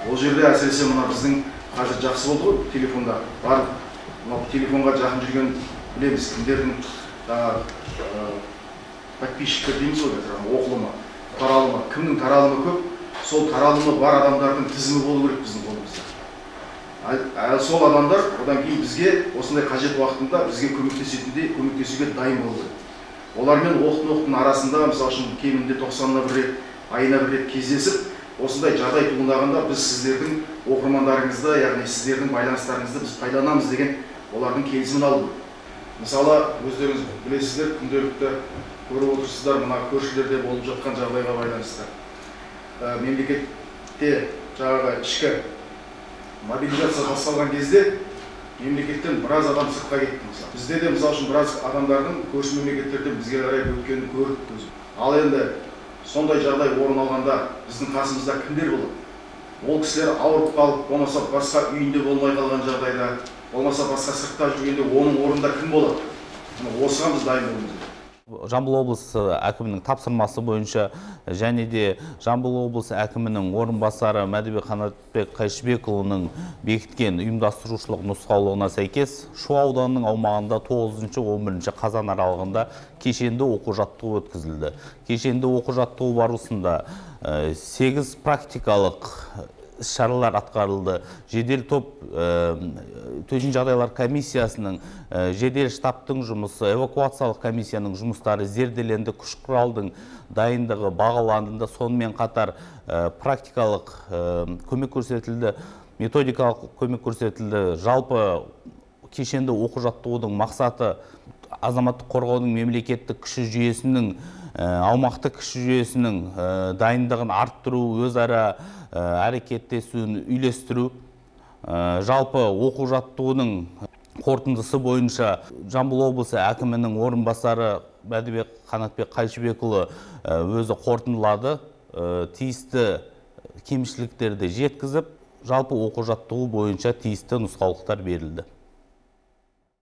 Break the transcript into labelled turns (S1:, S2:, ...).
S1: Ол жерде әсіресе мына біздің қазір жақсы болды ғой, телефонда барлық мынау телефонға жақын жүрген білеміз, кімдердің жаңағы подписчиктер дейміз ғой қазір, оқылымы, таралымы, кімнің таралымы көп, сол таралымы бар адамдардың тізімі болу керек біздің қолымызда. Сол адамдар одан кейін бізге осындай қажет уақытында бізге көмектесетіндей, көмектесуге дайын болу керек. Олармен оқтын-оқтын арасында, мысалы үшін, кемінде 90-на бір рет, айына бір рет кездесіп, осындай жағдай туындағанда біз сіздердің оқырмандарыңызды, яғни сіздердің байланыстарыңызды біз пайдаланамыз деген олардың келісімін алу керек. Мысалы, өздеріңіз білесіздер, күнделікті көріп отырсыздар, мына көршілерде болып жатқан жағдайға байланысты. Мемлекетте жаңағы ішкі мобилизация басталған кезде мемлекеттен біраз адам сыртқа кетті, мысалы. Бізде де, мысалы үшін, біраз адамдардың көрші мемлекеттерден бізге қарай өткенін көрдік көзім. Ал енді сондай жағдай орын алғанда біздің қасымызда кімдер болады? Ол кісілер ауырып қалып, болмаса басқа үйінде болмай қалған жағдайда, болмаса басқа сыртта жүргенде оның орнында кім болады? Міне, осыған біз дайын болуымыз керек.
S2: Жамбыл облысы әкімінің тапсырмасы бойынша және де Жамбыл облысы әкімінің орынбасары Мәдібек Қанатбек Қайшыбекұлының бекіткен ұйымдастырушылық нұсқаулығына сәйкес Шу ауданының аумағында 9-11 қазан аралығында кешенді оқу-жаттығу өткізілді. Кешенді оқу-жаттығу барысында 8 практикалық іс-шаралар атқарылды. Жедел топ, төтенше жағдайлар комиссиясының, жедел штабтың жұмысы, эвакуациялық комиссияның жұмыстары зерделенді, күш құралдың дайындығы бағаланды, сонымен қатар практикалық көмек көрсетілді, методикалық көмек көрсетілді. Жалпы кешенді оқу-жаттығудың мақсаты азаматтық қорғаудың мемлекеттік күші жүйесінің, аумақтық күші жүйесінің дайындығын арттыру, өзара әрекеттесуін үйлестіру. Жалпы оқу-жаттығудың қорытындысы бойынша Жамбыл облысы әкімінің орынбасары Мәдібек Қанатбек Қайшыбекұлы өзі қорытындылады, тиісті кемшіліктерді жеткізіп, жалпы оқу-жаттығу бойынша тиісті нұсқаулықтар берілді.